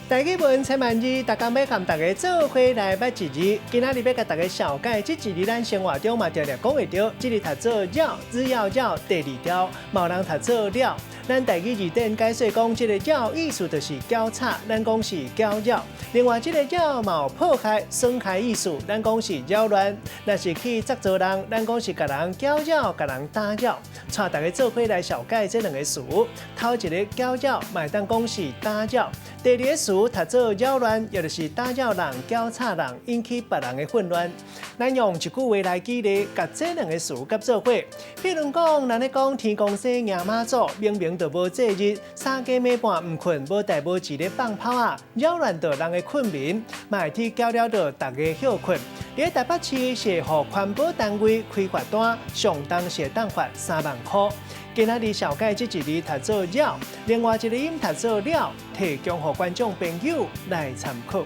台語文千萬字，逐工欲佮大家做伙來捌一字。今仔日欲共大家紹介，這一字咱生活中嘛定定講會著，這字讀做擾，只要擾，第二條，嘛有人讀做了。咱台語字典解說講，這个擾意思就是攪吵，咱講是攪擾。另外，這个擾嘛有破壞、損害意思，咱講是擾亂。若是去鑿造人，咱講是共人攪擾、共人打擾。帶大家做伙來紹介這兩个詞。頭一个攪擾，嘛會當講是打擾。第二个詞讀做擾亂，也就是打擾人、攪吵人，引起別人的混亂。咱用一句話來舉例，共這兩个詞結做伙。譬如講，咱咧講天公生迎媽祖，明明就無祭日，三更暝半毋睏，無代無誌咧放炮仔，擾亂著人的困眠，嘛會去攪擾著大家歇睏。佇台北市是予環保單位開罰單，上重是會當罰3萬箍。今仔日紹介這一字讀做擾，另外一个音讀做了，提供予觀眾朋友來參考。